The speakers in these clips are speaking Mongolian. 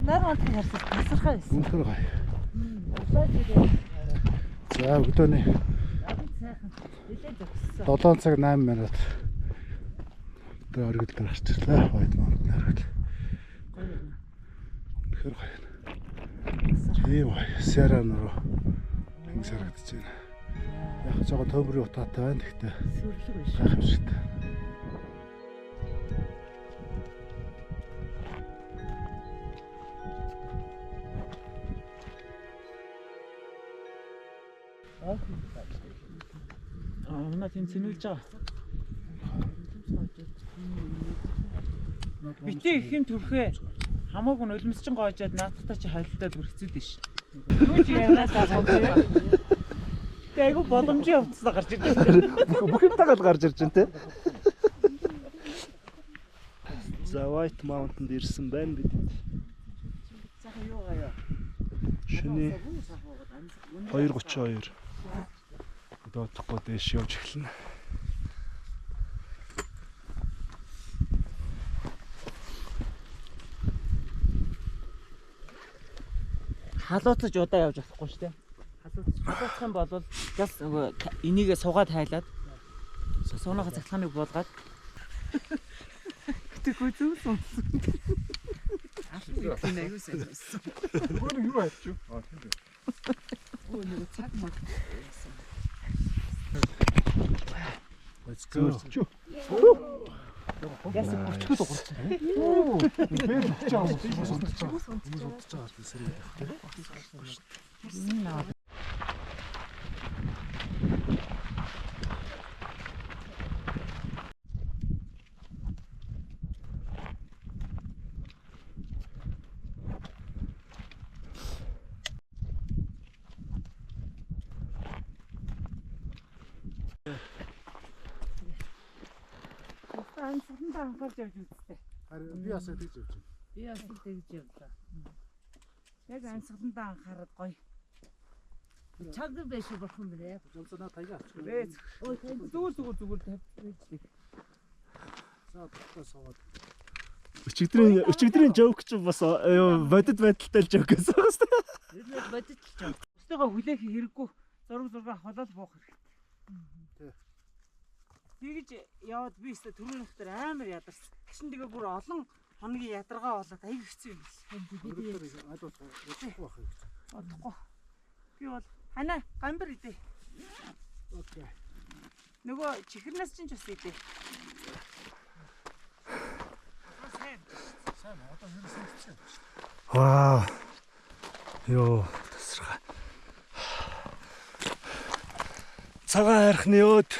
Нар мантыг харсан тасархай байсан. Үнэхээр гоё. За, өглөөний Сайхан. Нилээ зогссон. 7 цаг 8 минут. Одоо оргил дээр гарч ирлээ. White Mountain оргил. Үнэхээр гоё. Тийм гоё. Сера нуруу тэнгис харагдаж байна. Яг жоохон төмрийн утаатай байна. Гэхдээ Сүрлэг биш. гайхамшигтай. Аа, манай тийм цэнүүлж байгаа. Битээ их юм төрхөө хамаагүй нь нулимсчин гоожоод наадахтай чи холилдоод бүр хэцүү дэш. Юу ч яриад байгаа юм. Тэг айгу боломжийн явцлаа гарч ирж байна. Бүх юм тагаад гарч ирж байна те. За, White Mountain-д ирсэн байна бид. Шөнийн 2:32. Одоо удахгүй дээш явж эхэлнэ. Халууцаж удаа явж болохгүй шүү дээ. Халууцах юм бол газ нөгөө энийгээ суугаад хайлаад сууныхаа цахилгааныг буулгаад Гэтэхгүй зүг сонссон. Тийм аюу сайн байсан. Нөгөө нэг юу хайчих вэ? Аа, тийм үү. Өө нэг цаг маг. Let's go. Яс бүрчгүүд угарч. Би л очиж байгаа юм. Хүмүүс удаж байгаа. Хүмүүс удаж байгаа би сэргээд байх тийм. Ганцхан анхаарч явж үзтээ. Харин би бас тэгж явж байна. Би бас тэгж явлаа. Яг амьсгаландаа анхаарал гоё. Чанга биш бурхан бэрэ. Жамсаа таяа авчих. Бэ Ой тань зүгээр зүгээр зүгээр тавьчих. За, тогтоо суугаад. Өчигдрийн joke ч бас юу бодит байдалтай л joke гэсэн байна шүү дээ. ер нь бодит л чам. Өстөөгөө хүлээх хэрэггүй, зураг зураг авахлал буух хэрэгтэй. Тий. Тэгж яваад би өстө түрүүнийх дээр амар ядарсан. Тэгшин тэгээ бүр олон хоногийн ядаргаа болоод аяг хэцүү юм байна. Өргөдөр аль болох удахгүй байх гэж. Удахгүй. Би бол ханаа гамбар идэ. Окей. Нөгөө чихэрнээс чинь ч бас идэ. Сайн одоо ерөөсөн хэцүү. Вау. Йоо, тасархай. Цагаан хайрхны өөд.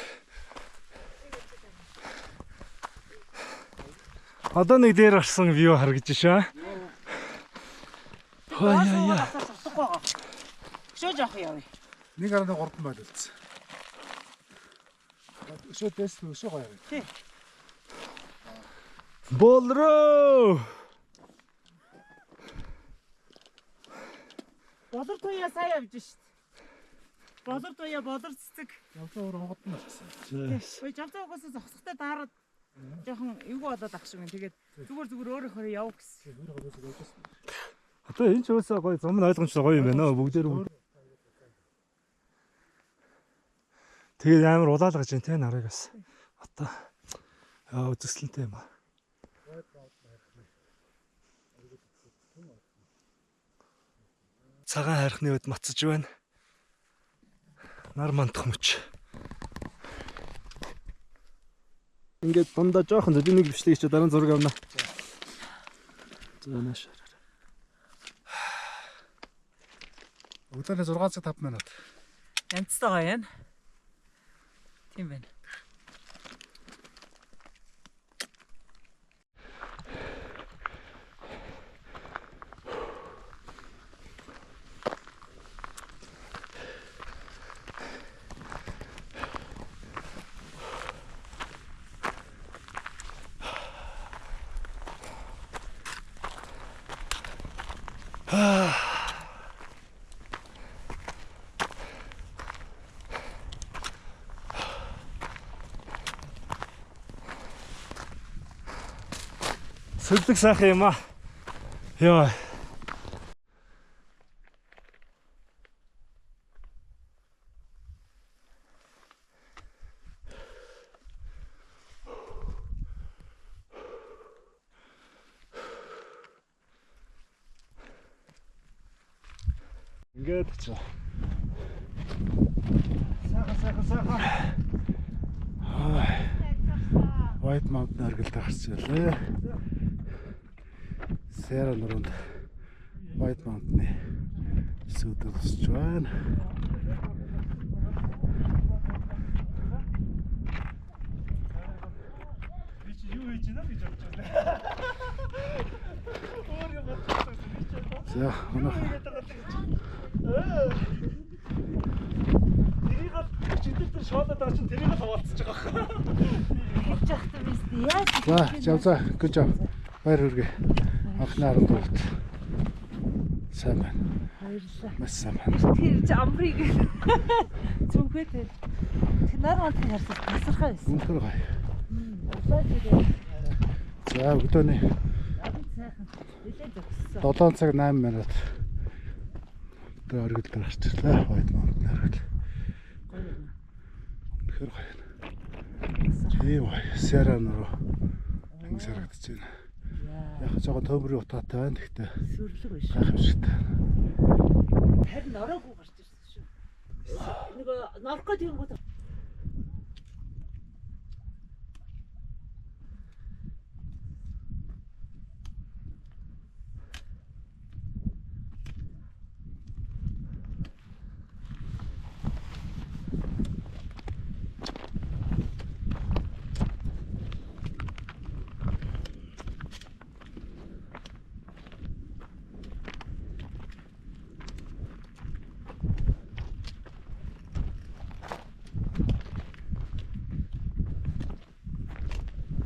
Одоо нэг дээр гарсан view харагдаж шээ. Хаа яа яа. Утгагүй байгаа. Өшөө жоох явъя. 1.3 майл үлдсэн. Өшөө дэс өшөө гоё. Тий. Болроо. Болор туяа сайн явж шít. Болор туяа, болор цэцэг. Явлаа өөр онгод нь болчихсон. Ой, жавцаа угаасаа зогсохтой дараад жоохон эвгүй болоод ах шиг байна. Тэгээд зүгээр зүгээр өөрөөхөө яв гэсэн. Өөрөө гоёос явж байсан. Одоо энэ ч уусаа гоё зам нь ойлгомжтой гоё юм байна. Бүгдээр Тэгээд амар улаалгаж байна те нарыг бас. Одоо яа үзэсгэлэнтэй юм аа. Цагаан хайрхны үед мацаж байна. Нар мандах мөч. Ингээд дундаа жоохон зүг нэг бичлэг хийчихэд дараа нь зураг авна. За, нааш. Өглөөний 6 цаг 5 минут. Янзтай гоё юм. Тийм байна. Сэлдэг сайхан юм аа. Йоо. Ингээд очив. Сайхан сайхан сайхан. White Mountain оргил дээр гарч ирлээ. Сера нуруунд White Mountain-ы сүйдэл өсөж байна. Би чи юу хийж байна гэж бодож байна. Өөр юм бодсон би чи. За, манайхан Тэрийг л чидэл дээр шоолоод байгаа чинь тэрийг л хаваалцж байгаа байхгүй. Хийж явах юм биз дээ. Яаж За, жавзаа, good job. Баяр хүргэе. Анхны 14-т. Сайн байна. Баярлалаа. Маш сайн байна. Тэр чи амрыг зүнхээ тэр. Тэр нар мантыг харсан тасархай байсан. Үнэхээр гоё. Улаан зэрэг. За, өглөөний Адам сайхан. Нилээ зогссон. 7 цаг 8 минут. Одоо оргил дээр гарч ирлээ. White Mountain оргил. Гоё юм. Үнэхээр гоё. Тийм гоё. Сера нуруу тэнгис харагдаж байна. Яг жоохон төмрийн утаатай байна. Гэхдээ Сүрлэг биш. гайхамшигтай. Харин ороогүй гарч ирсэн шүү. Нөгөө норох гээд юм гот.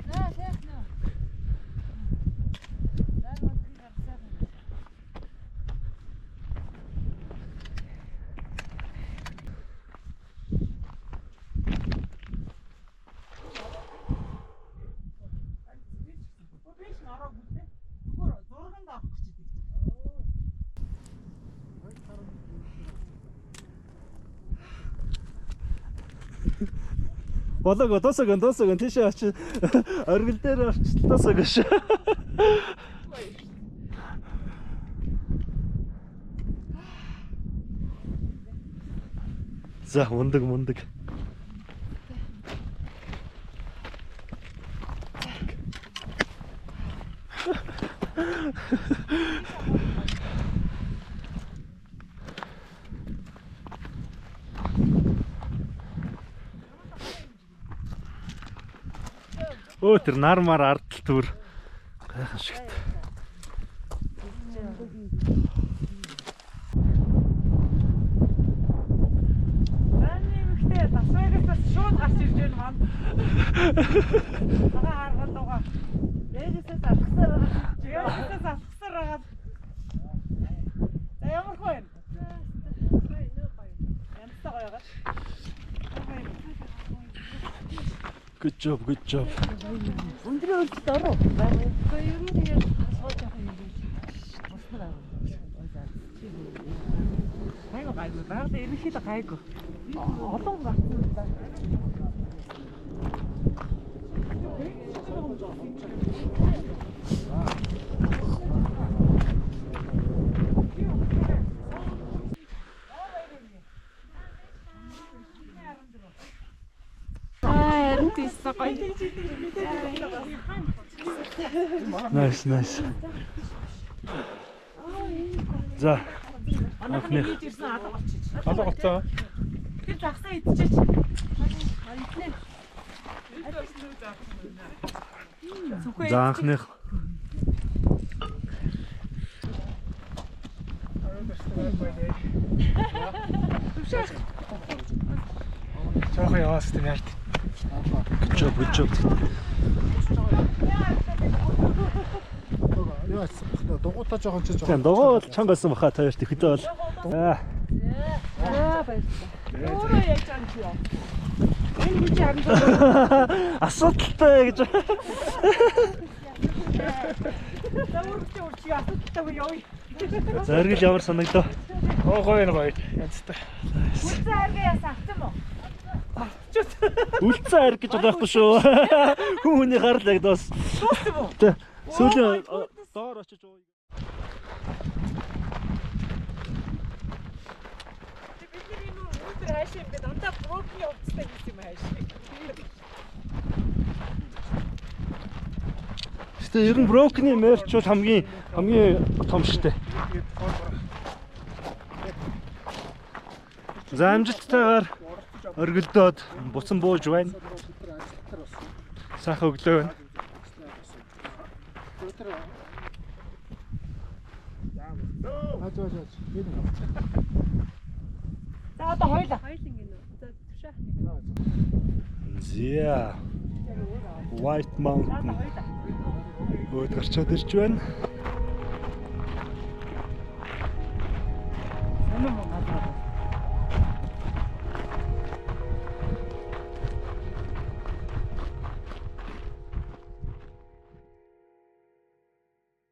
Наа сайхан уу. Нар мантыг харсан. Би ч ороогүй те. Зүгээр зурганд авах гэж идэг. Болоог дуусаг дуусаг тийшээ очи оргил дээр орчтол дуусаг ш. За мундаг мундаг. Өө тэр нар мар ардл түр гайхамшигт. Зайны эмэгтэй Лас Вегасаас шууд гарч ирж байна манд. Цагаан харгал дууга. Вегасаас алхасаар байгаа. Вегасаас алхасаар байгаа. За ямар хөө юм? Янзтай гоё байгаа. Good job, good job. Өндрийн өлжид оров. Гэхдээ ер нь тэгээд толгой жоохон юм биш. Туснаар аа. Гайгүй гайгүй. Байгаль ерөнхийдөө гайгүй. Олон гарсан юм да. Аа, харин тийсэн гоё. Nice, nice. За. Манайхан Анхных. хийж ирсэн алга болчих. Алга болцоо. Тэр загсаа идчихэж. За анхных. Жохон яваас тийм яарт. Good job, good job. Юу ачсан бах та дугуйтаа жоохон чи Тийм жоохон. дугуй бол чанга байсан баха та хоёрт ихэдээ бол. Аа. За баярлалаа. Өөрөө яаж байгаа юм чи юу? Энэ хүн чи амжаа. Асуудалтай гэж. За үргэлж үргэлж асуудалтай үе явъя. Зоригл ямар санагдав? Оо гоё гоё. Янзтай. Үлцэн аргаа яасан авсан мó? Үлдсэн ариг гэж байхгүй шүү. Хүн хүний гарал яг дуус. Дууссан юм уу? Тэ. Сүүлийн доор очиж ууя. Хайшаа юм бэ? Дандаа broken хувцастай хийсэн юм хайшаа. Гэтэ ер нь broken-ы merch бол хамгийн хамгийн том штэ. За амжилттайгаар оргилдоод буцан бууж байна. Сайхан өглөө байна. За одоо хоёлаа. Зя. White Mountain. Өөд гарчаад ирж байна. Сонин мөн газар.